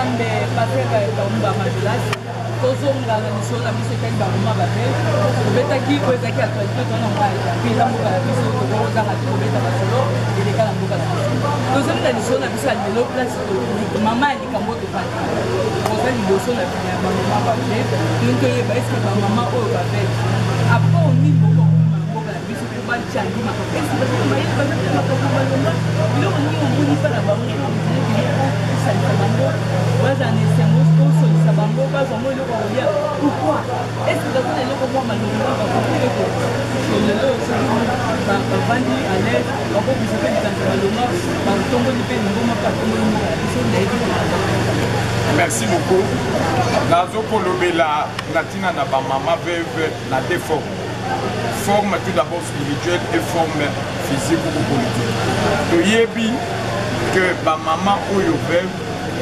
Nzambe, Pasteur Kaumba Majolas, tozonga na lisolo na biso etali bamama babe tobetaki oyo ezalaki actualité. Toza na mwa mpe eza mboka na biso, tokozanga te kobeta masolo eleka na mboka na biso. Tozongi na lisolo na biso ya lelo, place mama ya likambo tofandi, oza liboso na bamama babe. Tolingi toyeba eske bamama oyo babe apport nini bokokomema na mboka na biso mpo bachangi makambo? Eske baza mayele, baza mpe makambo malonga? Biloko nini omoni mpa na bango osalisa bango bazala na esengo, osolisa bango bazwa mo eloko ya kolia? Pourquoi est ce que baza na eloko mwa malonga bakoki mpe lelo soki bavandi à l'aise, bakobisa mpe likanisa malonga, batomboli mpe lingoma mpe atomboli mboka na biso? Nayebi. Merci beaucoup. Nazokolobela na ntina na bamama veuve na deux formes: forme tout d'abord spirituelle et forme physique ou politique. Toyebi que bamama oyo veuve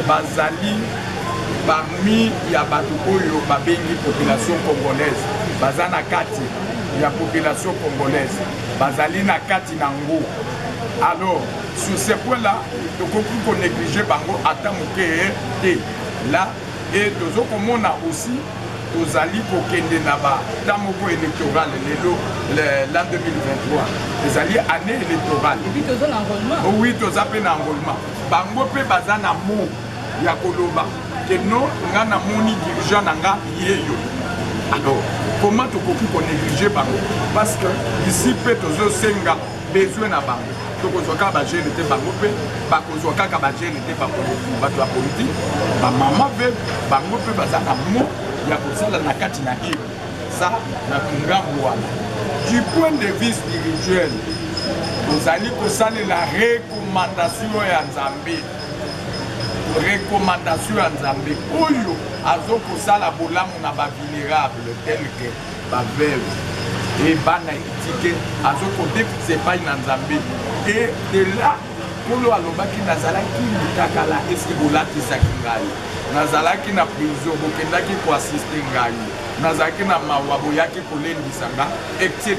bazali parmi ya bato oyo babengi population congolaise. Baza na kati ya population congolaise, bazali na kati na ngo. Alors, sur ce point là, tokoki konégliger bango ata moke te là. Et tozokomona aussi, tozali kokende na ba temps moko électoral. Lelo, l'an 2023 ezali année électorale. Et puis toza na enrôlement. Oui, toza mpe na enrôlement. Bango mpe baza na mot ya koloba ke no, nga namoni dirigeant na nga ye yo. Alors, comment tokoki konégliger bango? Parce que ici mpe tozosenga besoin na bango. Tokozwa kaka bajeune te, bango mpe bakozwa kaka bajeune te, bato ya politike. Bamama mpe bango mpe baza na mot ya kosala na kati na ile sa na ngambo wana. Du point de vue spirituel, tozali kosalela recommandation ya Nzambe, recommandation ya Nzambe oyo azokosala bolamu na bavulnérable tel que baveuve e bana etike, azokodefisa epai na Nzambe. Et de là, Nkolo alobaki: "Nazalaki mutakala, eske bolatisaki ngai? Nazalaki na prison, bokendaki koassister ngai? Nazalaki na mawa, boyaki kolendisa nga", etc.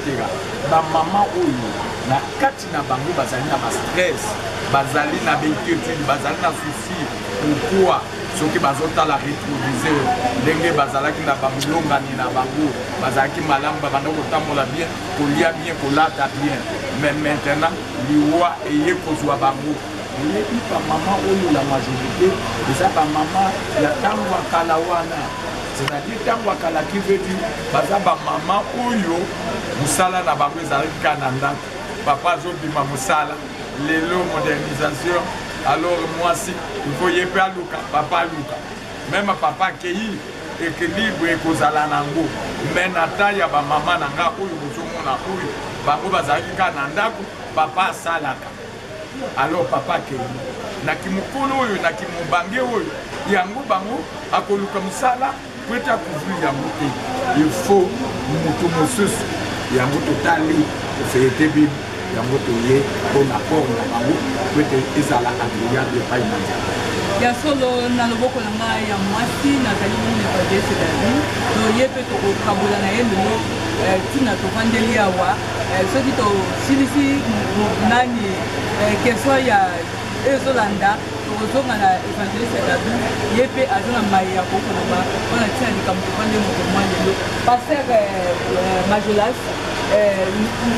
Bamama oyo, na kati na bango bazali na bastress, bazali na bainquiétude, bazali na souci. Pourquoi? Soki bazotala rétroviseur, ndenge bazalaki na bamilongani na bango, bazalaki malamu, babanda kotambola bien, kolia bien, kolata bien, mais maintenant liwa eye kozwa bango. Oyebi, bamama oyo, la majorité eza bamama ya ntango ya kala wana, c'est-à-dire ntango ya kala qui veut dire baza bamama oyo mosala na bango ezalaki kaka na ndako, papa azobima mosala. Lelo modernisation, alors mwasi il faut ye mpe aluka, papa aluka. Même papa akei, équilibre ekozala nango. Mais na ta ya bamama na nga oyo bozomona oyo, bango bazalaki kaka na ndako, papa asalaka. Alors papa akei na kimokolo oyo, na kimobange oyo, yango bango akoluka mosala po ete acouvrir yango te, il faut moto mosusu. Yango totali ofeyete bible, yango toye mpona apport na bango po ete ezala agréable epai na Nzambe. Ya solo, na loboko na ngai ya mwasi nazali mona évangéliste David. Toye mpe tokokabola na ye lelo ntina tovandeli awa. Soki tosilisi nani question ya ezolanda, tokozonga na évangéliste David. Ye mpe aza na maye ya kokoloba mpona ntina likambo tovandi moko mwa lelo. Pasteur Majolas,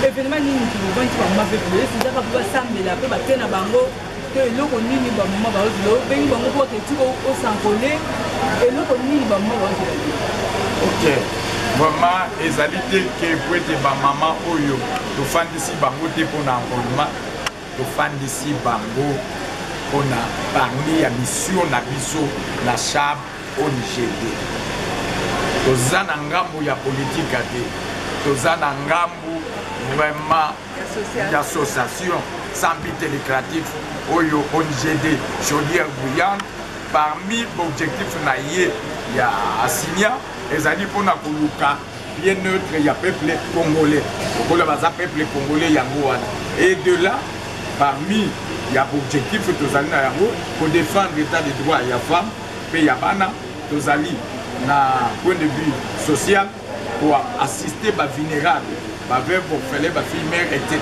événement nini tovandi bamama mpe boye? Ezaka mpo basambela mpe bate na bango to eloko nini bamama baozela? Obengi bango mpo tika osankole, eloko nini bamama baozela te? Ok, vraiment ezali te ke po ete bamama oyo tofandisi bango te mpona enrôlement. Tofandisi bango mpona parmi ya mission na biso na CHAB ONGD. Toza na ngambu ya politika te, toza na ngambu vraiment ya association sans but lucratif oyo ONGD Chaudière Bouillante. Parmi baobjectif na ye ya asinia ezali mpona koluka bien-être ya peuple congolais. Lokola baza peuple congolais, yango wana. Et de là, parmi ya baobjectif tozali na yango, kodéfendre état de droit ya femme mpe ya bana. Tozali na point de vue social, koassister bavulnérable, baveuve, orphelin, bafille mère, etc.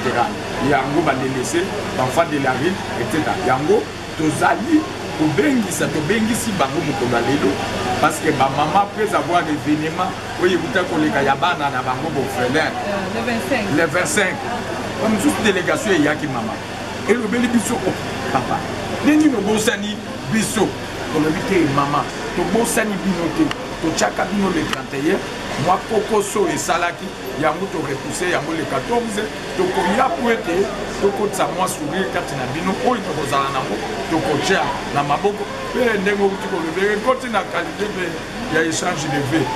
Yango badélaissé, baenfant de la rue, etc. Yango tozali. Kobengisa, tobengisi bango mokolo ya lelo parce que bamama après avoir événement oyo ekuta koleka ya bana na bango borphelin euh, le 25, bamosusu délégation eyaki, mama elobeli biso: "Oh, papa, ndenge nini obosani biso?" Tolobi te, mama, tobosani bino te. Totiaka bino le 31, mwa kokoso esalaki yango, torepousse yango le 14. Tokoya po ete tokotisa mwa sourire kati na bino. Oyo tokozala nango, tokotia na maboko. Mpe ndenge okuti kolobela, ekoti na qualité mpe ya échange de vœux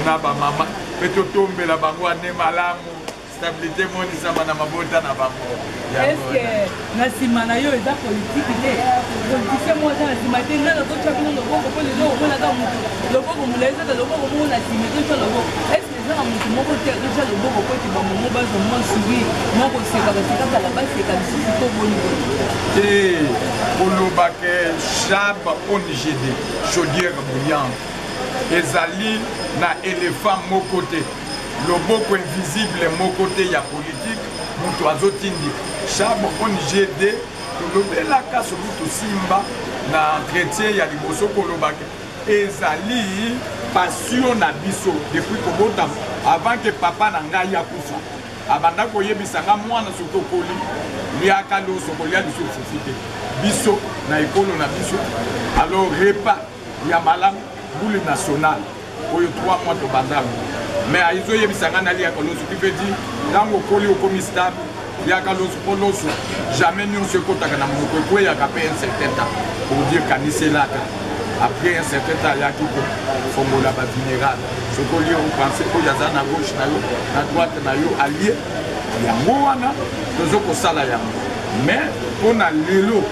na bamama, mpe totombela bango ane malamu, stabilité emonisama na mabota na bango. Est-ce na nsima na yo eza politike te? Politicien moko aza na nsima te? Ngai nazotya bino loboko mpo lelo omonaka motu loboko molai, ezaka loboko moko na nsima ezotya loboko. Est-ce eza na motu moko te azotya loboko po ete bamomo bazwa mwa sourire, mwa koseka, baseka kala, baseka lisusu to boni boni? Te, koloba ke Chab ONGD Chaudière Bouillante ezali na éléphant moko te, loboko invisible moko te ya politike moto azotindika Chab ONGD. Tolobelaka soki tosimba na entretien ya liboso, kolobaka ezali passion na biso depuis kobotama. Avant ke papa na ngai akufa, abanda koyebisa nga: "Mwana, soki okoli, liaka loso, kolia lisusu fufu te." Biso na ekolo na biso, alors repas ya malamu, boule nationale oyo 3 mois tobanda yango, mais azoyebisa ngai naliaka loso, qui veut dire ntango okoli, okomi stable, liaka loso, mpo loso jamais nyonso ekotaka na monoko, ekweyaka mpe un certain temps, pour dire kaniselaka. Après un certain temps, ayaki kofongola bavulnérable. Soki olie, opense oyo aza na gauche na yo, na droite na yo, alie yango wana. Tozo kosala yango, mais mpo na lelo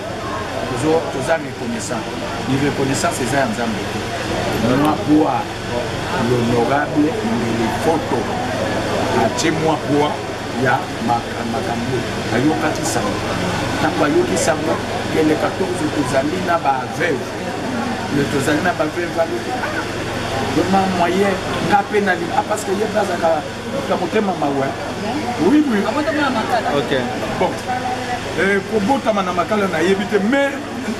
toza reconnaissant. Ni reconnaissance eza ya Nzambe te, mwa poids l'honorable Ngele Foto atie mwa poids ya makambo. Ayokaki sango, ntango ayoki sango ke le 14 tozali na baveuve, tozali na baveuve, alobi: "Vraiment, moyen nga mpe nalinga", parce que ye mpe azalaka moto ya motema mawa. Oui. Ok. Bon, kobotama na Makala nayebi te, mais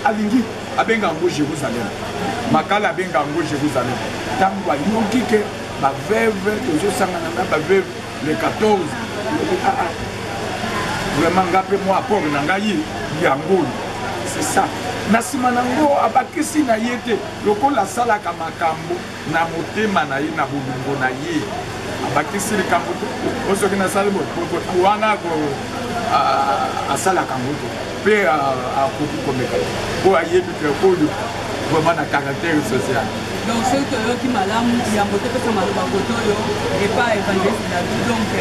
alingi abenga yango Jérusalem. Makala abenga yango Jérusalem. Ntango ayoki ke baveuve, tozosangana na baveuve le 14, alobi: "Ah, ah, vraiment nga mpe mwa apport na ngai yango oyo." C'est ça. Na nsima nango abakisi na ye te, lokola asalaka makambo na motema na ye, na bolingo na ye, abakisi likambo te. O soki nasali wana, asalaka yango te, mpe akoki komeka te, mpo ayebi ke oyo vraiment na caractère social. Donc soki toyoki malamu, yambo topesa maloba koto oyo epa évangéliste David, donc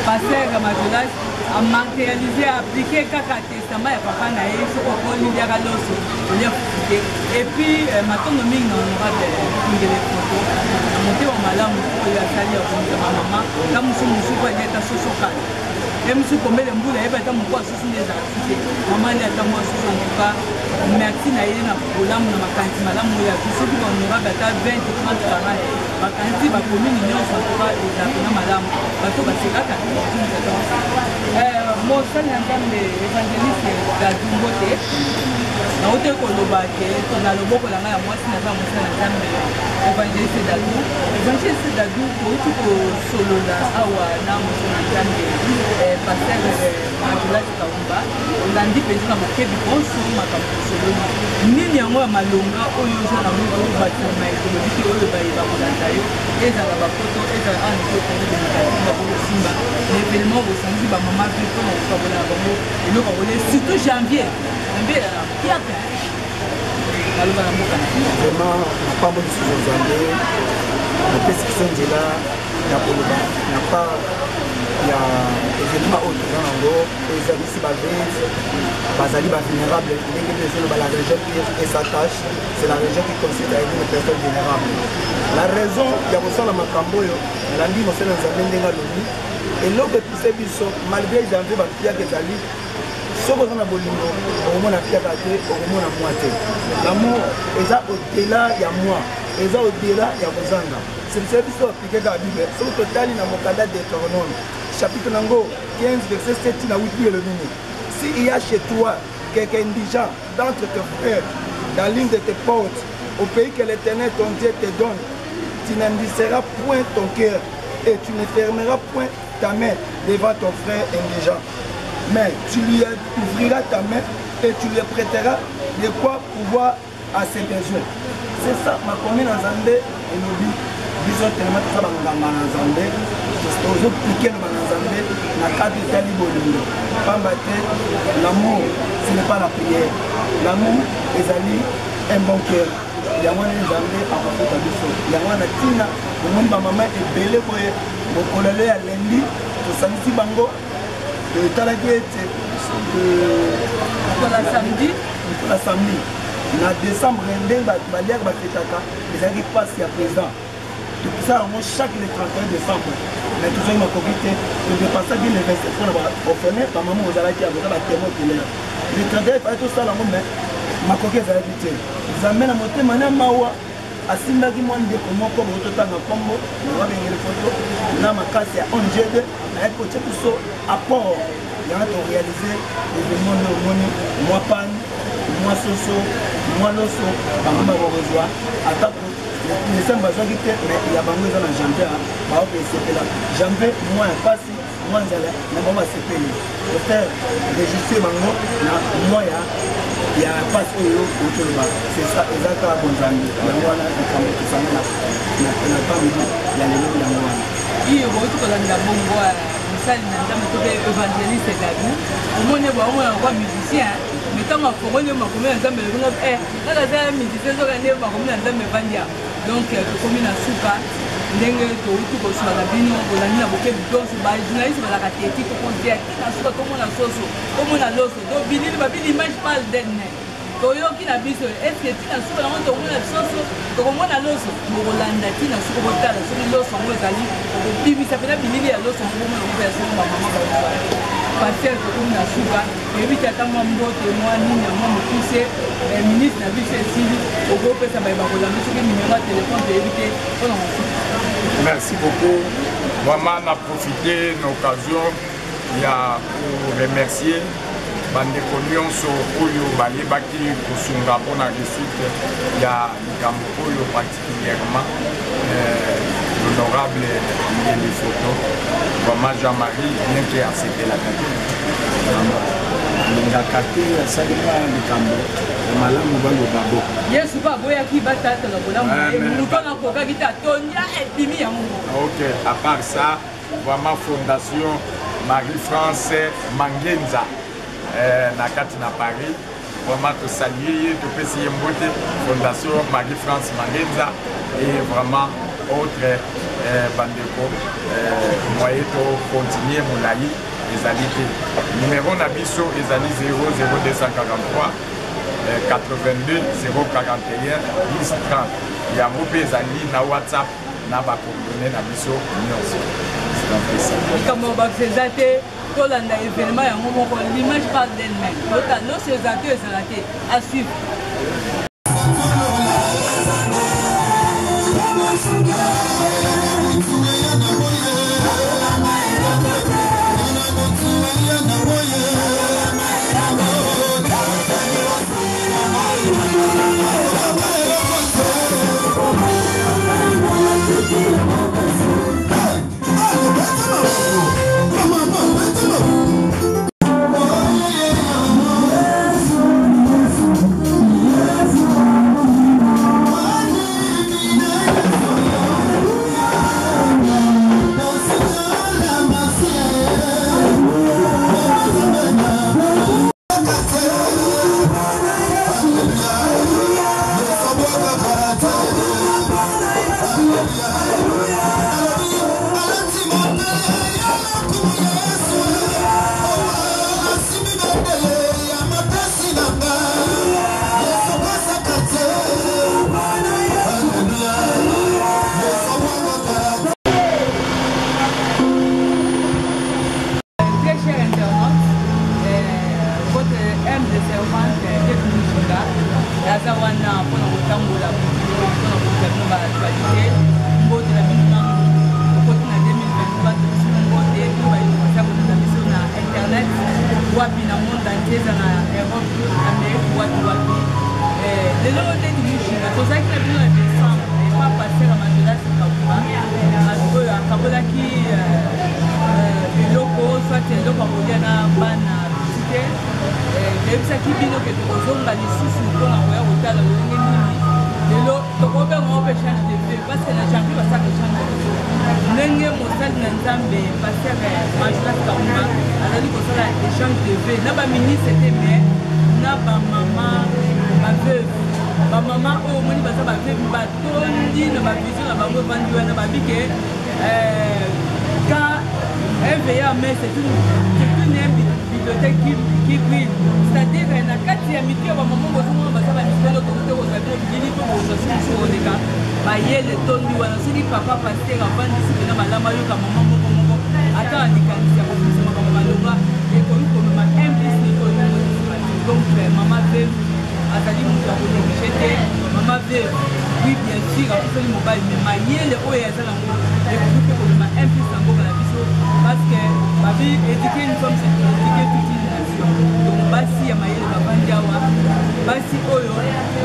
pasteur Majolas amatérialise, aappliqué kaka testament ya papa na ye: soki okoli, liaka loso, olia fufu te. Et puis matondo mingi na honorable Kingele Foto na motema malamu oyo asali ya kongisa bamama. Ta mosu mosuku alia ata soso kala ye mosusu kombele mbula, yeba ata moko asusu nde ezala su te, mama ali ata mwa susu. En tout cas, merci na ye na bolamu na makanisi malamu oyo azwi. Soki bahonorable ata 20, 30, 40 bakanisi bacommune nyonso, en tout cas ezala mpena malamu. Bato basekaka. Mosali na Nzambe évangéliste Dadumbo te, nauti koloba ke na loboko na ngai ya mwasi naza mosali na Nzambe évangéliste Dadu. Évangéliste Dadu, touti kosolola awa na mosali na Nzambe pasteur Majolas Kaumba. Olandi mpenza na bokebi bonso makambo tosololi. Nini yango ya malonga oyo oza na ngo batima ekolobi te, oyo bayeba kolanda yo, ezala bapoto, ezala awa na Congo démocratique, bakokosimba na événement bosangisi bamama mpe mpona kokabola na bango eloko ya kolia, surtout janvier? Janvier piaka, maloba na mboka na Vraiment, napambo lisusu Nzambe napesi biso nzela ya koloba na part ya événement oyo toza nango, oyo ezalisi baveuve, bazali bavulnérable. Ndenge mpe ezoloba, la région pire et sa tâche, c'est la région qui consiste à aider les personnes vulnérables. La raison ya kosala makambo oyo, nalandi mosali na Nzambe ndenge alobi, eloko epuse biso malgré janvier bapiaka ezali. Soki oza na bolingo, okomona piaka te, okomona mwa te. L'amour eza au-delà ya mwa, eza au-delà ya kozanga. C'est biso appliqué kaka Bible. Soki totali na mokanda Deutéronome, chapitre nango 15, verset 7 na 8, Bible elobi nini? "Si il y a chez toi quelqu'un indigent d'entre tes frères, dans l'une de tes portes, au pays que l'Éternel ton Dieu te donne, tu n'indiceras point ton cœur et tu ne fermeras point ta main devant ton frère indigent. Mais tu lui ouvriras ta main et tu lui prêteras de quoi pouvoir à ses besoins. C'est ça, makomi na Nzambe elobi biso telema toza banganga na Nzambe tozopike loba na Nzambe na cadre etali bolingo pamba te l'amour ce n'est pas la prière l'amour ezali un bon cœur yango wana nzambe akofuta biso yango wana ntina omoni bamama ebele boye mokolo lelo ya lendi tosangisi bango etalaki ete mokolo ya samedi mokolo ya samedi na décembre ndenge bato baliaka bafetaka ezalaki mpasi ya président topesaka yango chaque le 31 décembre mais tozwaki makoki te todepasaki le 27 mpona baorphelin bamama ozalaki yango eza batémoin oculaire le 31 efale tosala yango mais makoki ezalaki te nzambe na motema na mawa asimbaki mwa ndeko moko boye totanga nkombo nababengeli foto na makasi ya ongd ayaki kotya biso apport yango torealize evenement nde omoni mwa pane mwa soso mwa loso bango bakokozwa ata décembre bazwaki te mais ya bango eza na janvier baoke esepela janvier mwa ya mpasi mwa nzala na bango basepeli docteur registre bango na mwa ya ya mpasi oyo otoloba c'est ça eza kaka bonzambe yango wana likambo tosangi na pamidi ya lelo yango wana iyo bouti kolanda bongo mosali na nzambe to mpe évangéliste gabi omoni baomona lokwa musicien mais ntango afongoli makomi ya nzambe elobinga eh, kaka aza musicien soki nde makomi na nzambe evandi ya donc euh, tokomi na suka ndenge touti koswa na bino bolandi na bokebi nyonso bajournaliste bazalaka teti tokozia ti na suka tomona soso tomona loso donc bilili babi l'image parle d'elle-même toyoki na biso eske ti na suka yango tokomona soso tokomona loso bokolanda ti na suka botala soki loso yango ezali okobimisa mpena bilili ya loso yango bomona yango ya solo bamama baozwa pasteur tokomi na suka toyebi te ata mwa mbote mwa nini ya mwa mokuse eh, ministre na biso esili okopesa baye bakolanda soki nimero ya telefone toyebi te mpo na mosusu merci beaucoup vraiment na profite na occasion ya koremercier bandeko nyonso oyo bayebaki kosunga mpona réussite ya likambo oyo particulièrement euh, l'honorable Ngeli Photo vraiment Jean-Marie bien que asepelaka te alingaka te asali mwa likambo ya malamu baloba bo yesu mpe aboyaki batatala bolamu moto nakokaki te atondi ebimi yango ok à part ça vraiment fondation Marie-France Mangenza eh, na kati na Paris vraiment tosalie ye topesi ye mbote fondation Marie France Mangenza et vraiment autre eh, bandeko eh, moye to continuer molai ezali te numero na biso ezali 00243 82 041 10 30 yango mpe ezali na whatsapp na bacoordonne na biso nyonso. Likambo ya bakisa eza te tolanda événement yango moko l'image parle d'elle-même tota loso eza te ezala te à suivre. Très cher internaute, euh, votre humble servante Jeff Mushinga aza wana mpona kotambola mpona kozwa bino baactualité mbote na bino nanu tokoti na 2023 topesi bino mbote bino bayekosa kolanda biso na internet wapi na monde entier eza na europe amérique wapi wapi. Eh, lelo nde dimishinga tozalaki na bino na décembre epa pasteur ya Majolas Kabuma oyo akabolaki eh, eh, biloko soit eloko ya kolia na bana bitike. Toyebisaki bino ke tokozonga lisusu mpona koya kotala lolenge nini lelo tokobenga ngo mpe échange de vœux, parce que na janvier basalaka échange de vœux. Ndenge mosali na Nzambe pasteur Majolas Kabuma azali kosala échange de vœux na baministre te, mais na bamama baveuve, bamama oyo omoni baza baveuve, batondi na bavision na bango, evandi wana babike quand un veilleur, mais c'est une bibliothèque qui brille, c'est-à-dire na kati ya mitu ya bamama bozomona baza balisolo. Tokote kozwa bino bilili mpe kozwa susu koleka bayele tondi wana. Soki papa pasteur avandisi mpena malamu, ayoka mama moko moko, ata na likanisi ya kobimisa makambo malonga, ekoki komema un plus likolo. Donc mama veuve azali moto ya konégliger te. Mama veuve, oui, bien sûr, akufeli mobali, mais mayele oyo aza nango ekoki mpe komema un plus na mboka na biso, parce que babi éduquer une femme, c'est éduquer toute une nation. Donc basi ya mayele bavandi awa, basi oyo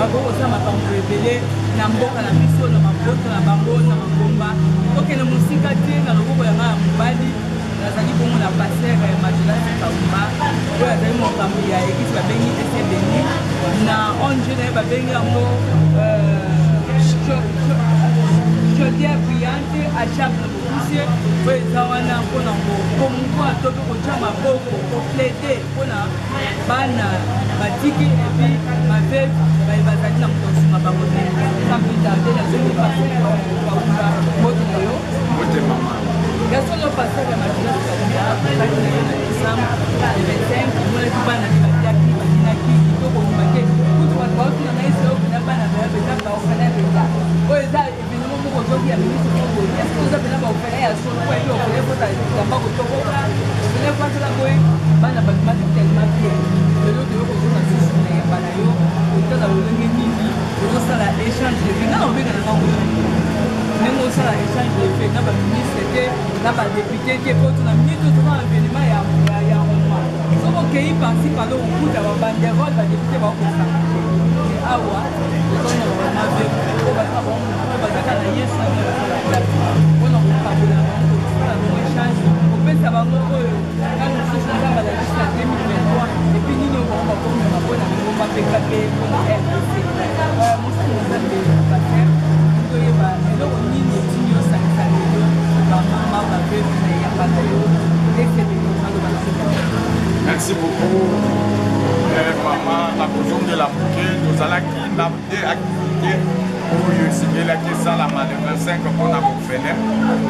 bakoki kosala makambo ebele na mboka na biso, na mabota na bango, na mangomba. Tokende mosika te, na loboko ya ngai ya mobali nazali bongo na pasteur Majolas Kaumba oyo azali mokambi ya église babengi Esebeni, na ONG na ye babengi yango Chaudière Brillante Achab na bokuse, oyo eza wana mpona promouvoir to mpe kotya maboko, koplaider mpona bana batiki et puis baveuve baye bazali na moto nsima bango te. Sans plus tarder, nazongi pasteur Kaumba, mbote na yo. Mbote mama. Ya solo, pasteur ya Majolas Kaumba, azalaki na yo na décembre le 25, omonaki bana nde batiaki, batinaki kitoko, ondima te. Kutu bato baotuna ngai seo mpena bana baya mpenza baorphelin mpenza. Oyo eza événement moko ozwaki ya ministre moko boye. Est ce que oza mpena baorphelin ya solo? Po yebi orphelin kota likamba kotoko, orphelin kwasala boye, bana babimaki tellement bien. Lelo toyo kozonga susu na yamba na yo kotala lolenge nini ozosala échange de vœux. Nga na obenga na ngango ndenge osala échange de vœux na baministre te, na badéputé te, po tona minute toza na événement ya roma. Soki okei par-ci par-là, okuta babanderole, badéputé bakosanga te. Awa tozona bamama veuve oyo baza bango, bazaka na Yesu mpona kokabola bango, kosala bango échange, kopesa bango oyo ntango mosusu Nzambe alakisi na 2023, et puis nini oyo bango bakomema mpona lingomba PKP, mpona RDC. Mosali Nzambe pasteur, toyeba eloko nini etindi osangisa lelo bamama baveuve na eyamba na yo Esebeli, maloba na Merci beaucoup, mama. Nakozongela moke. Tozalaki na deux activité oyo esengelaki esalama: le 25 mpona baorphelin,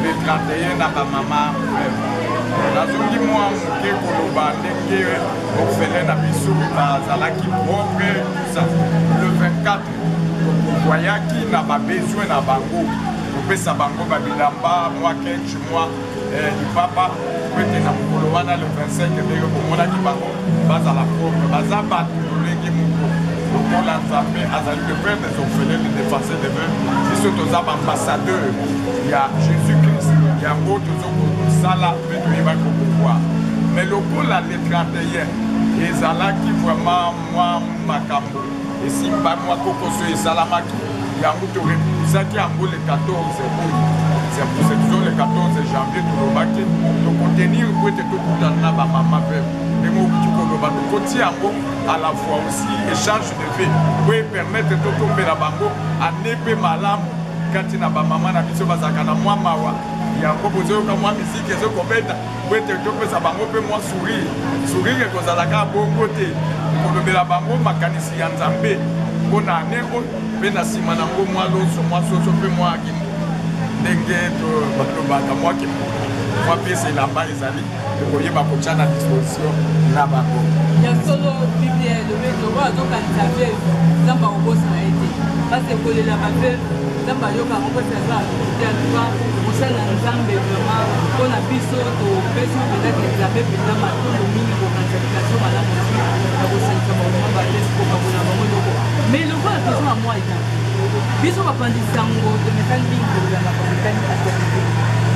le 31 na bamama. Nazongi mwa moke koloba ndenge orphelin na biso bazalaki propre, tout ça. Le 24 tokovoyaki na babesoin na bango, kopesa bango babilamba, mwa ketch, mwa lipapa, po ete na mokolo wana le 25, ndenge bomonaki bango bazala propre. Baza bato lolenge moko lokola Nzambe azali le père des orphelins, le défenseur des veuves. Biso toza baambassadeur ya Jésus Christ, yango tozokosala mpe toyebaki kopouvoir. Mais lokola le 31 ezalaki vraiment mwa makambo esimba, mwa kokoso esalamaki, yango torepusaki yango le 14 oyo. C'est pour cette raison, le 14 janvier, tolobaki tokotenir po ete tokutana na bamama veuve. Ndenge okuti koloba, tokoti yango à la fois aussi échange de vœux po epermettre totombela bango ane mpe malamu. Kati na bamama na biso bazalaka na mwa mawa, yango bozoyoka mwa misiki ezokobeta po ete topesa bango mpe mwa sourire. Sourire ekozalaka bongo te, kolobela bango makanisi ya Nzambe mpo na ane oyo, mpe na nsima nango mwa loso, mwa soso, mpe mwa ndenge balobaka mwa kimbuku, mwa pièce elamba ezali, tokoyeba kotya na disposition na bango. Ya solo, Biblia elobi ete oyo azokanisa veuve, Nzambe akobosana ye te. Parce kolela baveuve, Nzambe ayoka yango mpasi aza te. Atuka mosali na Nzambe, vraiment mpona biso topesi mpenzaki Nzambe mpenza matondo mingi kokanisa likanisi malamu ya kosalisa bamama baveuve, kokabola bango eloko. Mais lokola toza na mwa janvier, biso bapanzi sango tomesani mingi kolobela makambo etali actualité.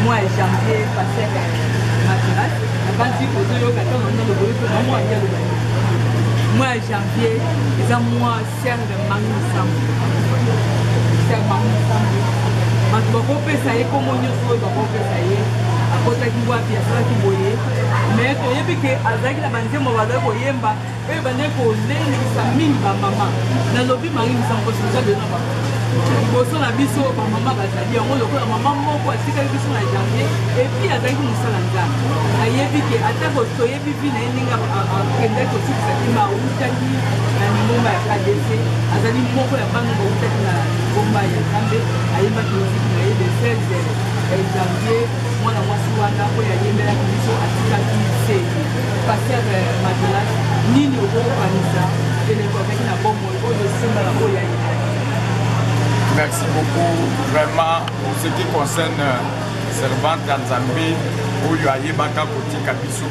Mois ya janvier, pasteur Materas, nabanzi ozoyoka ntango na loboyo mpe mwa aloba Mois ya janvier eza mois Serge Marie Misambo. Serge Marie Misambo. Bato bakopesa ye nkombo nyonso oyo bakopesa ye akotaki wapi asalaki boye mais toyebi ke azalaki na banzembo bazali koyemba oyo ebandaki kolendisa mingi bamama nalobi marie misambo toza lelo na bango liboso na biso bamama bazali yango lokola mama moko atikali biso na janvier epuis azalaki mosala nzambe ayebi ke atako toyebi vi na ye ndenge akendaki kosukisa kima awutaki na lingomba ya kdc azali moko ya bana bawutaki na lingomba ya nzambe ayembaki moziki na ye le 16 janvier mwana mwasi wana oyo ayembelaki biso atikaki se Pasteur Madelas, nini okokanisa eleko azalaki na bomoi oyo esimba na oyo ayebaki? Merci beaucoup. Vraiment, pour ce qui concerne euh, servante ya Nzambe oyo ayebaka kotika biso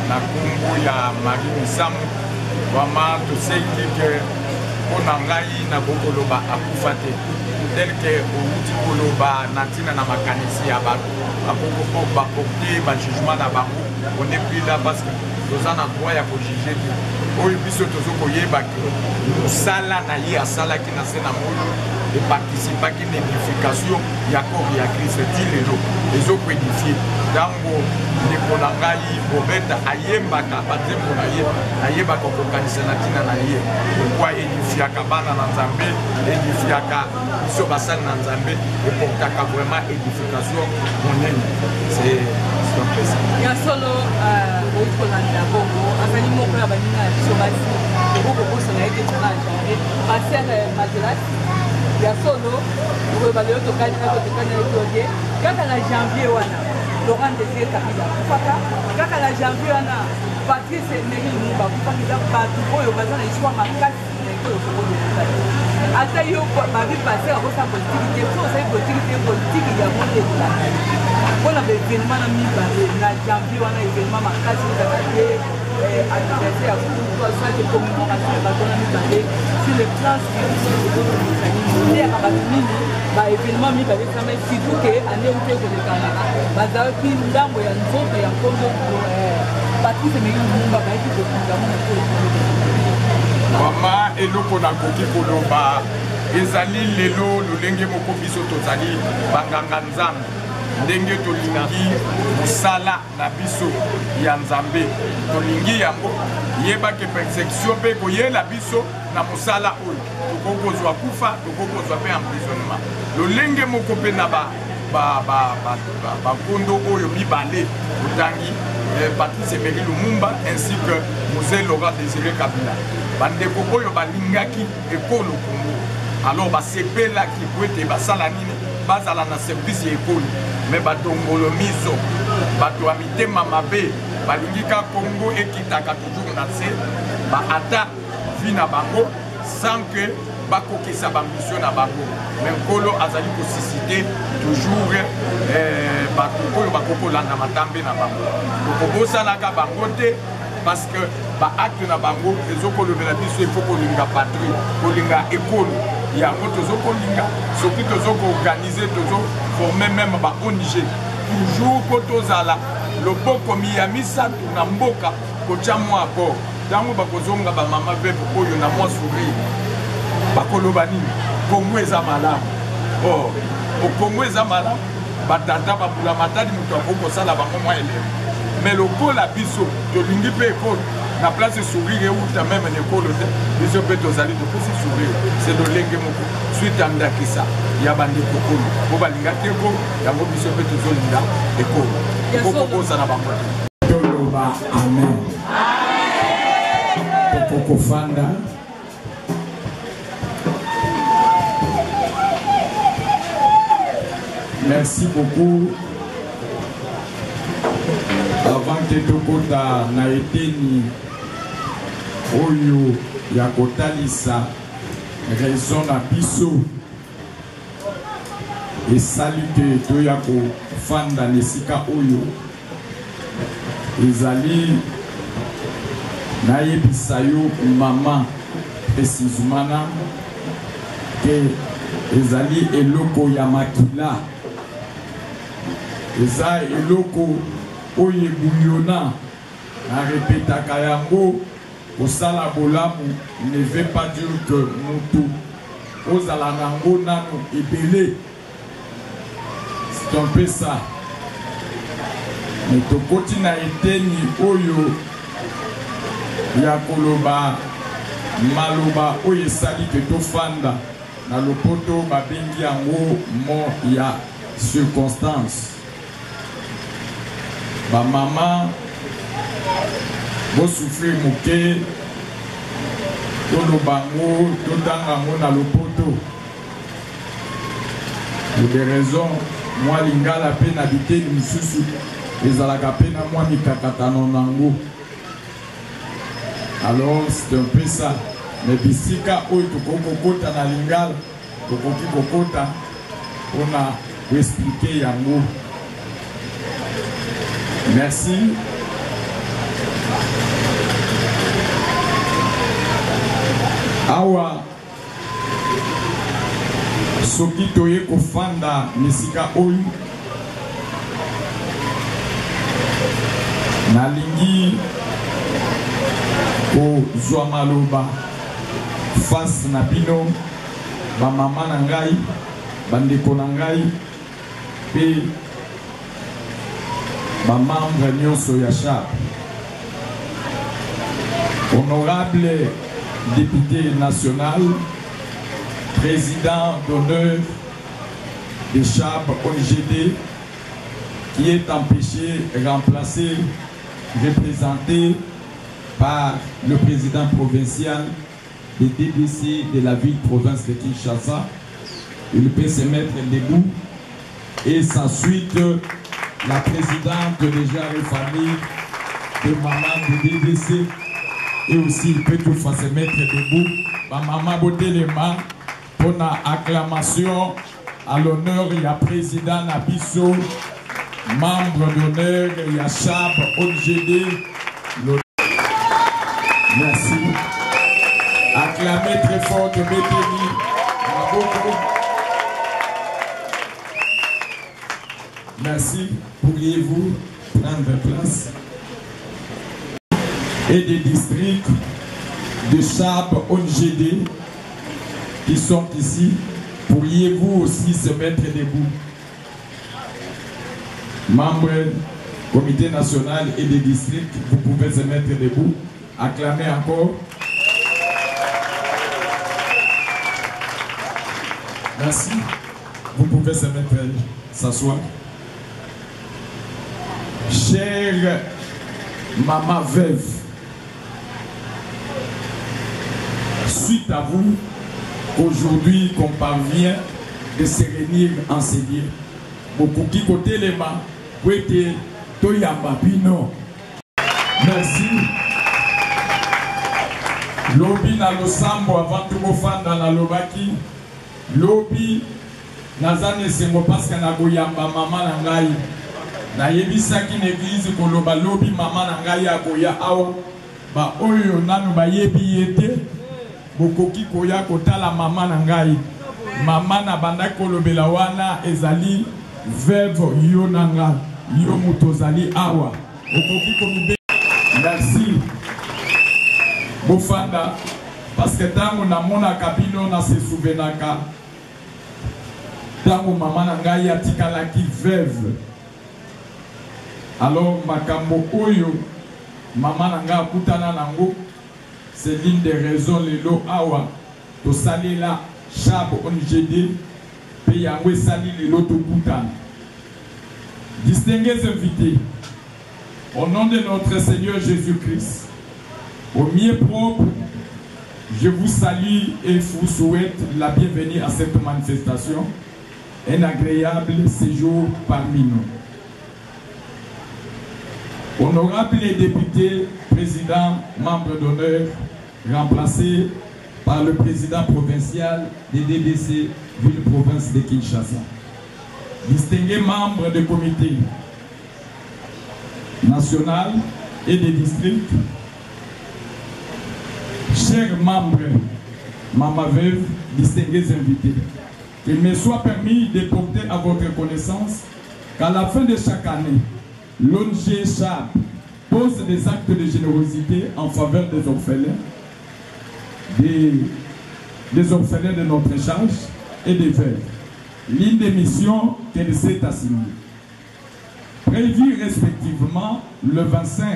na nkombo ya Marie Misamu, vraiment tosengi ke mpo na ngai nakoki koloba akufa te tel ke owuti koloba na ntina na makanisi ya bato bakoki baporte bajugement na bango. On est plus là parce que toza na droit ya kojuge te oyo biso tozo koyeba ke mosala na ye asalaki na se na moi eparticipaki na edification ya corps ya Christ ti lelo ezokoedifie ntango ndeko na ngai Roberta ayembaka banzembo na ye ayebaka kokanisa na ntina na ye pourkui edifiaka bana na Nzambe edifiaka biso basali na nzambe eportaka vraiment édification monene c'est ya solo euh, outi kolanda bongo azali moko ya baninga ya biso basi tokoki kobosana ye te tona janvier paster euh, matelas ya solo okoyeba lelo tokani na tokani na ye kaka na janvier wana laurent desir kabila akufaka kaka na janvier wana patrice emery lumumba akufaka eza bato oyo baza na histoire makasi na ekolo kongo demokratique ata yo babi paster akosala politiki te so osali politiki te politiki yango nde ekolanda mpo na baevenement na mibale na janvier wana evenement makasi ezalaka te eh, anniversaire ya kutu soit commémoration ya bato wana mibale sur le plan spirituel ekozongisa nini oteyaka bato nini baevenement mibale esama surtout ke ane euti ekolekana bazalaki ndambo ya nzoto ya nkondo eh, patrice emery lumumba bayaki kokunda ngo na ekolo Mama, eloko nakoki koloba ezali lelo lolenge moko biso tozali banganga nzambe ndenge tolingi mosala na biso ya nzambe tolingi yango yebake persecution mpe ekoyela biso na mosala oyo tokoki kozwa kufa tokoki kozwa mpe emprisonnement lolenge moko mpe na ba bankondo oyo mibale otangi eh, Patrice Emery Lumumba ainsi que Mzee Laurent Désiré Kabila bandeko oyo balingaki ekolo Congo alors basepelaki po ete basala nini bazala na service ya ekolo me badongolo miso bato ya mitema mabe balingi ka Congo ekitaka toujours na se ba ata vie na bango sans que bakokisa bambition na bango me nkolo azali kosuscite toujours eh, bato oyo bakoki kolanda matambe na bango tokobosanaka bango te parce que baacte na bango ezokolobela biso ifo kolinga patrie kolinga ekolo yango tozokolinga soki tozokoorganize tozoforme meme ba ong toujours mpo tozala loboko miya misato na mboka kotya mwa apport ntango bakozonga bamama veve oyo na mwa sourire bakoloba nini kongo eza malamu or oh, kongo eza malamu batata babula matadi moto akoki kosala bango mwa elembo me lokola biso tolingi mpe ekolo na place sourire euta meme na ekolo te biso mpe tozali topesi sourire se lolenge moko suite ya ndakisa ya bandeko oyo mpo balingaki ekolo yango biso mpe tozolinga ekolo ekokobosana bango te toloba amen tokokofanda merci beaucoup avant ke tokota na eteni oyo ya kotalisa raison na biso esali te toya kofanda na esika oyo ezali nayebisa yo mama precisement ke ezali eloko ya makila eza eloko oyo ebuyona na repetaka yango. Kosala bolamu ne veut pas dire que mutu ozala nango nanu ebele. C'est un peu ça. Mais tokoti na eteni oyo ya koloba maloba oyo esali ke tofanda na lopoto babengi yango mot ya circonstance. Ba mama bo souffrir moke toloba yango totanga yango na lopoto pour des raisons mwa lingala mpe na biteni mosusu ezalaka mpe na mwa mikakatano na yango alors c'est un peu ça mais bisika oyo tokoki kokota na lingala Tokoki kokota pona ko expliquer yango. Merci. Awa soki toye kofanda na esika oyo nalingi kozwa maloba face na bino ba mama na ngai, ba ndeko na ngai mpe ba membres nyonso ya CHAP. Honorable député national, président d'honneur de CHAP ONGD, qui est empêché, remplacé, représenté par le président provincial des DDC de la ville-province de Kinshasa. Il peut se mettre debout. Et sa suite, la présidente de Genre et Famille de maman de DDC. Et aussi, il peut toutefois se mettre debout. Ma maman Botelema, pour la acclamation à l'honneur, il y a président Nabiso, membre d'honneur, il y a Chab, OGD. Merci. Acclamez très fort de Béténi. Merci. Pourriez-vous prendre place Et des districts de Chab, ONGD qui sont ici, pourriez-vous aussi se mettre debout Membres comité national et des districts, vous pouvez se mettre debout. Acclamez encore. Merci. Vous pouvez se mettre, s'asseoir. Chère maman veuve, suite à vous, aujourd'hui qu'on parvient de se réunir en ces lieux, bokoki kotelema po ete toyamba bino. Merci. Lobi na losambo avant tokofanda nalobaki lobi naza na esengo parce nakoyamba mama na ngai. Nayebisaki na eglise koloba lobi mama na ngai akoya awa. Ba oyo nanu bayebi ye te bokoki koya kotala mama na ngai. Mama na bandaki kolobela wana ezali veuve yo na nga yo moto ozali awa okoki komibe. Merci. Bofanda parce que ntango namonaka bino na se souvenaka ntango mama na ngai atikalaki veuve. Alors makambo oyo mama na ngai akutana nango c'est l'une des raisons lelo awa tosalela Chab ONGD mpe yango esali lelo tokutana. Distingués invités, au nom de notre Seigneur Jésus-Christ, au mien propre, je vous salue et vous souhaite la bienvenue à cette manifestation. Un agréable séjour parmi nous. Honorable député, président, membre d'honneur, remplacé par le président provincial des DDC, ville-province de Kinshasa. Distingués membres du comité national et des districts, chers membres, maman veuve, distingués invités, qu'il me soit permis de porter à votre connaissance qu'à la fin de chaque année, l'ONG CHAP pose des actes de générosité en faveur des orphelins, des, des orphelins de notre charge et des veuves. L'une des missions qu'elle s'est assignée. Prévu respectivement le 25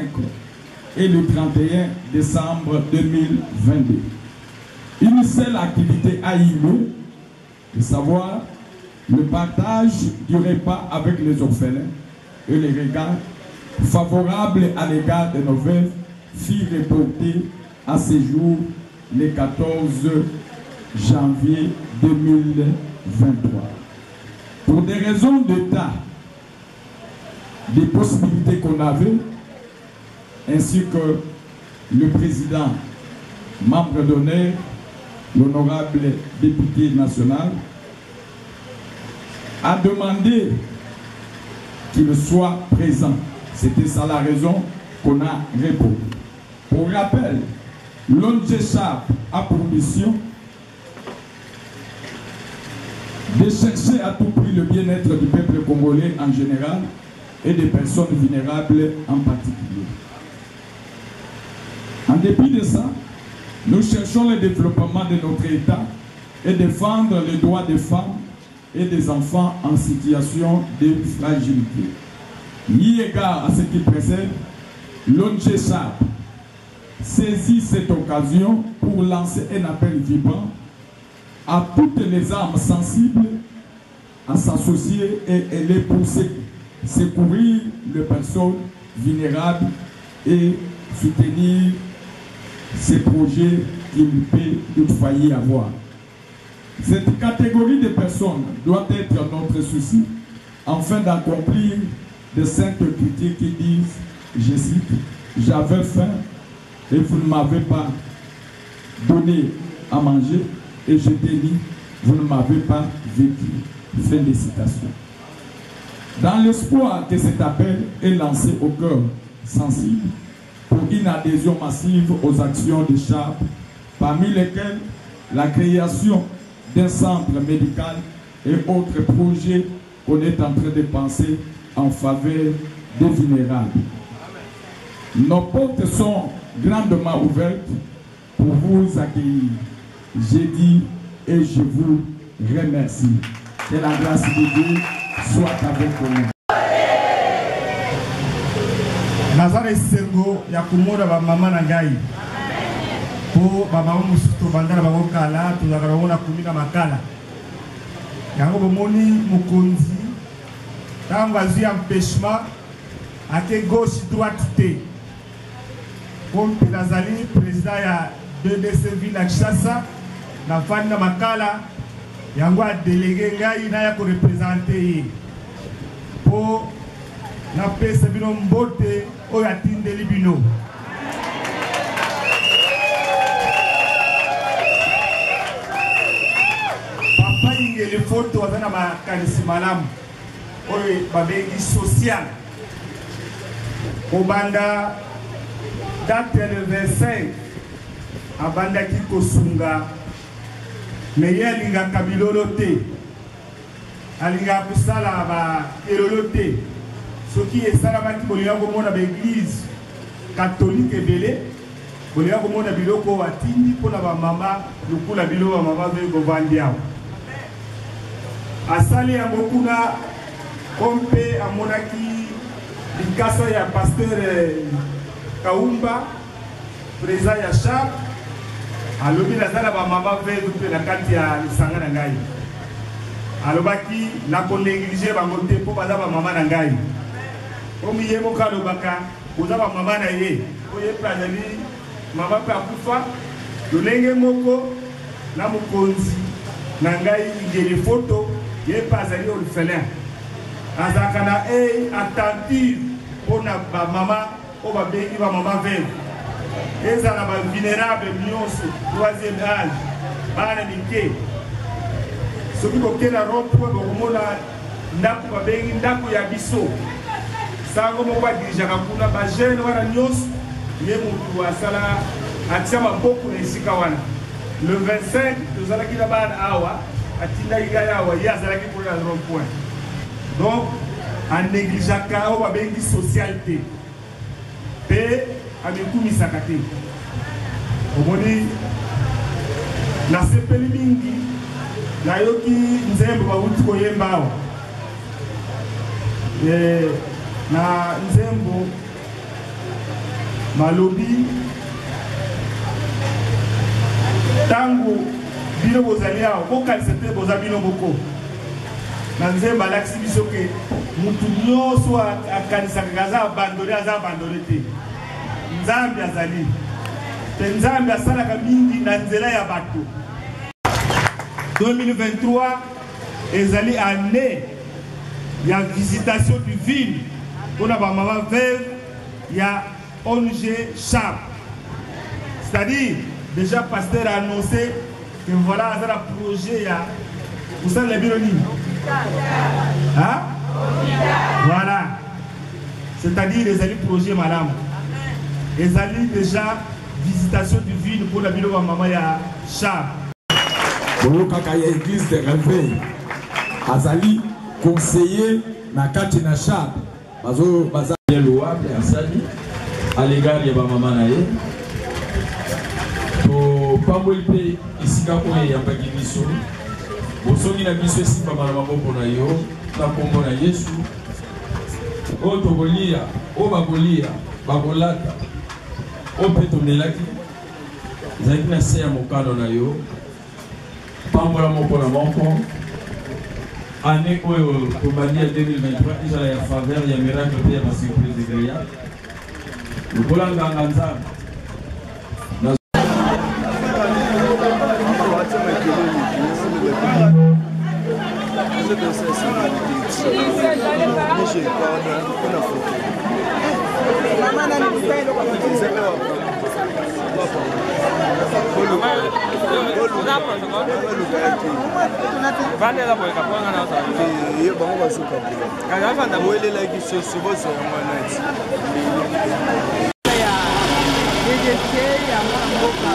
et le 31 décembre 2022. Une seule activité a eu lieu, de savoir le partage du repas avec les orphelins et les regards favorables à l'égard de nos veuves fit reporter à ce jour le 14 janvier 2023. Pour des raisons d'État, des possibilités qu'on avait, ainsi que le président, membre d'honneur, l'honorable député national, a demandé qu'il soit présent. C'était ça la raison qu'on a répondu. Pour rappel, l'ONG Sharp a pour mission de chercher à tout prix le bien-être du peuple congolais en général et des personnes vulnérables en particulier. En dépit de ça, nous cherchons le développement de notre État et défendre les droits des femmes et des enfants en situation de fragilité. Ni égard à ce qui précède, l'ONG SAP saisit cette occasion pour lancer un appel vibrant à toutes les âmes sensibles à s'associer et elle est pour secourir les personnes vulnérables et soutenir ces projets qu'il peut toutefois y avoir. Cette catégorie de personnes doit être notre souci afin d'accomplir de saintes critiques qui disent, je cite, j'avais faim et vous ne m'avez pas donné à manger et je t'ai dit, vous ne m'avez pas vécu. Fin de citation. Dans l'espoir que cet appel est lancé au cœur sensible pour une adhésion massive aux actions de Sharp, parmi lesquelles la création d'un centre médical et autres projets qu'on est en train de penser en faveur des vulnérables. Nos portes sont grandement ouvertes pour vous accueillir. J'ai dit et je vous remercie. Que la grâce de Dieu soit avec nous. Naza na esengo ya komona bamama na ngai mpo bamama mosusu tobanda na bango kala, tozalaka bango na komi na makala yango. Bomoni mokonzi ntango azwi empêchement, ake gauche droite te, mpo mpe nazali président ya 2DC ville ya Kinshasa, nafandi na Makala. Yango adéléguer ngai naya koreprésenter ye mpo napesa bino mbote oyo atindeli bino. Papa Ingeli Foto aza na makanisi malamu oyo babengi social. Kobanda date ya le 25 abandaki kosunga, me ye alingaka bilolo te, alingaka kosala bakelolo te. Soki esalamaki, bolinga komona baéglise catholique ebele, bolinga komona biloko oyo atindi mpona bamama lokola bino bamama zoyi kovandi awa. Asali yango kuna ko mpe amonaki likasa ya pasteur Kaumba, président ya Sharp. Alobi naza na bamama veuve mpe na kati ya lisanga na ngai. Alobaki nakonégliger bango te mpo baza bamama na ngai. Omi ye moko alobaka boza bamama na ye, po ye mpe azali mama mpe akufa lolenge moko na mokonzi na ngai Ingeli Foto. Ye mpe azali orphelin, azalaka na œil attentive mpona bamama oyo babengi bamama veuve, ezala bavulnérable nyonso, troisième âge, bana mike. Soki bokenda rond-point, bokomona ndako babengi ndako ya biso. Sango moko badirigeaka kuna bajeune wana nyonso, ye motu asala atia maboko na esika wana. Le 25 tozalaki na bana awa, atindaki ngai awa, ye azalaki kuna na rond point. Donc anégligeaka oyo babengi social te. Mpe amikumisaka te. Omoni, nasepeli mingi nayoki nzembo bawuti koyemba awa. Eh, na nzembo balobi ntango bino bozali awa bokanisa te boza bino moko na nzembo alakisi biso ke mutu nyonso akanisaka aza abandone aza abandone te nzambe azali mpe nzambe asalaka mingi na nzela ya bato 2023 ezali année ya visitation divine mpo na bamama veuve ya ong sharp c'est-à-dire déjà pasteur a annoncé que voilà aza na projet ya kosalela bino nini hein? Voilà, c'est-à-dire ezali projet malamu, ezali déjà visitation divine mpo na bino bamama ya sharp. Boyokaka ya église de réveil, azali conseiller na kati na sharp bazo baza bien louable asali à l'égard ya bamama na ye. Topamboli mpe esika oyo eyambaki biso, bozongi na biso esimbama na maboko na yo na nkombo na Yesu. Oyo tokolia, oyo bakolia, bakolata, oyo mpe tomelaki ezalaki na se ya mokano na yo. Pambola moko na moko. Année oyo tobandi ya 2023 ezala ya faveur, ya miracle mpe ya basurprise agréable lokola nganga Nzambe. Ye bango bazokabola welelaki soso bozwa yango wana ti ya DDC ya mwana mboka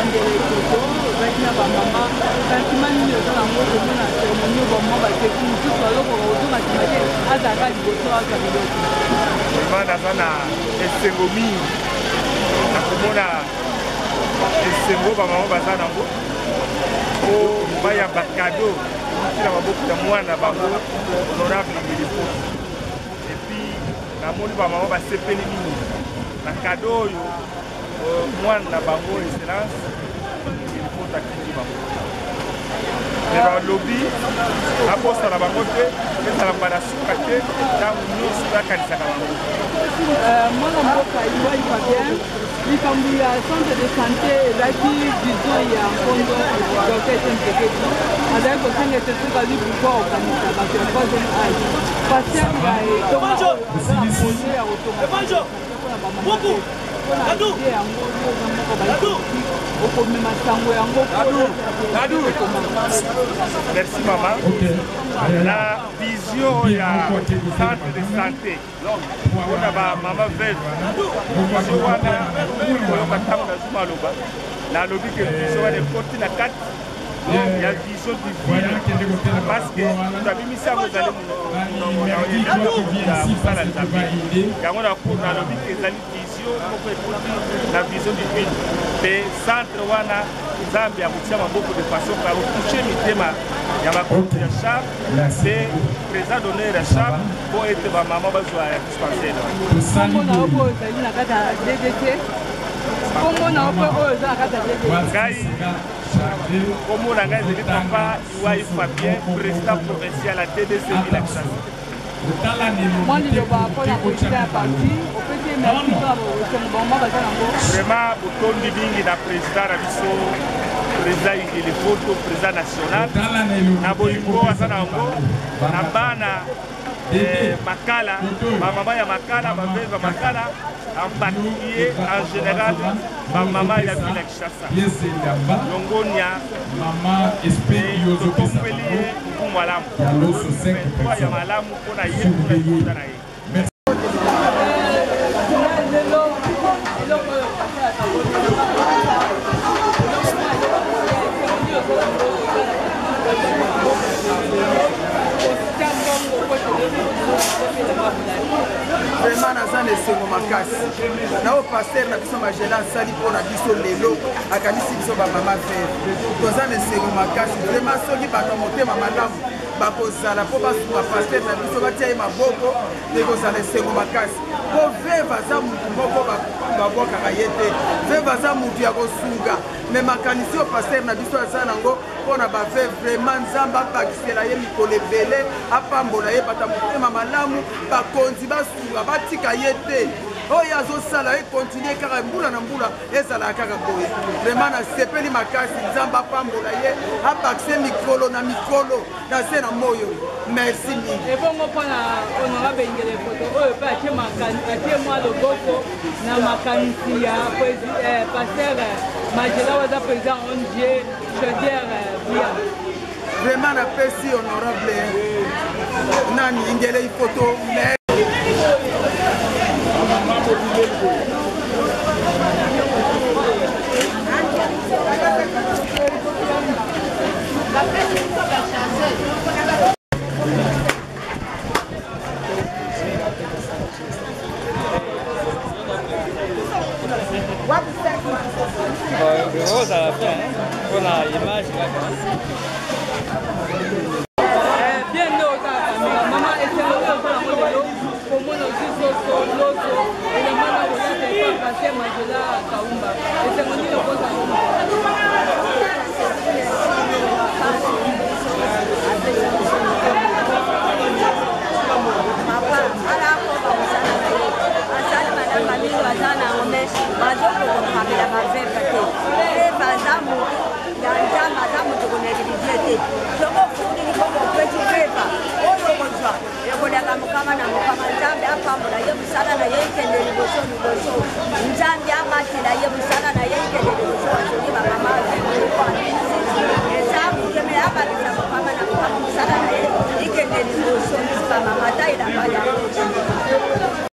Andele Ekoto. Ozalaki na bamama, sentiment nini oza nango komona cérémonie oyo bamama bateki mosusu alokoka kozonga nsima te, azalaka liboso azwa biloko? Vraiment naza na esengo mingi na komona esengo bamama baza nango po bayamba kado euti na maboko ya mwana bango honorable Ngelipo. Et puis namoni bamama basepeli mingi na kado oyo mwana na bango excellence Ngelipo atindi bango. Me balobi abosana bango te, ezala mbala suka te, ntango nyonso bakanisaka bango. Mwana mboka Iwai Fabien, likambo ya centre de santé ezalaki vision ya nkondo Dr Etienne Tshisekedi, azali kosenga ete soki azwi pouvoir okanisa bato ya troisième âge. Pasteur ya etonga oyo aza na projet ya kotonga mpona bamama te, mpona idée yango yo oza moko bayi okomema sango yango. Merci mama. Na vision ya centre de santé mpona bamama veuve, vision wana oyoka ntango nazwi maloba, nalobi ke vision wana ekoti na kati ya vision divine, parce que moto abimisi yango ezali ya mosala Nzambe. Yango nalobi ke ezali vision moko ekoti na vision divine, mpe centre wana Nzambe akotia maboko de façon akotouche mitema ya bakonzi ya sharp mpe président d'honneur ya sharp mpo ete bamama bazwa ya dispensaire. Kombo na yo mpo ozali na kati ya DDC, kombo na yo mpo oyo oza na kati ya DDC? Ngai kombo na ngai ezali papa Iwai Fabien, président provincial ya TDC ville ya Kinshasa. Mwa liloba mpona président ya parti, opesi ye merci mpona bosengo bango baza nango. Vraiment botondi mingi na président na biso, président Ingeli Foto, président national, na bolingo aza na yango na bana Makala, bamama ya Makala, baveve ya Makala, en particulier, en général bamama ya ville ya Kinshasa. Longonia, totombeli ye nkumu malamu ya malamu mpona ye, mpona libota na ye. Lelo eloko oyo pasteur Vraiment naza na esengo makasi na oyo pasteur na biso Magela asali mpo na biso lelo, akanisi biso bamama veve, toza na esengo makasi vraiment. Soki bato ya motema malamu bakozala mpo basunga pasteur na biso, batia ye maboko, ekozala esengo makasi, mpo veve aza mutu moko babwakaka ye te. Veve aza mutu ya kosunga. Me makanisi oyo pasteur na biso aza nango mpo na baveve, vraiment Nzambe abakisela ye mikolo ebele, apambola ye. Bato ya motema malamu, bakonzi basunga, batika ye te. Oyo azosala ekontinue kaka mbula na mbula, ezalaka kaka boye. Vraiment nasepeli makasi, Nzambe apambola ye, abakise mikolo na mikolo na se na moyo. Merci mingi. Ebongo mpona honorable Ingele Foto oyo mpe atie mwa loboko na makanisi ya pasteur Magela oyo aza président ONG Chaudière Bia. Vraiment napesi honorable nani Ingele Ifoto. Ozala bien mpona image kaka. Bien nde otala kamera, mama, esengo oyo oza nango lelo komona ozwi soso, loso, elamba na kolata epa pasteur Magela Kaumba, esengo nini okoza? Papa ala akoba mosala na ye, asali malamu mingi. Baza nango me bazokokomamela baveve te. Veve aza motu ya Nzambe, aza moto koneglige te. Soki ofundi liboko, opesi veva, oyo okozwa ekoleka mokama na mokama. Nzambe apambola ye, mosala na ye ekende liboso liboso. Nzambe abatela ye mosala.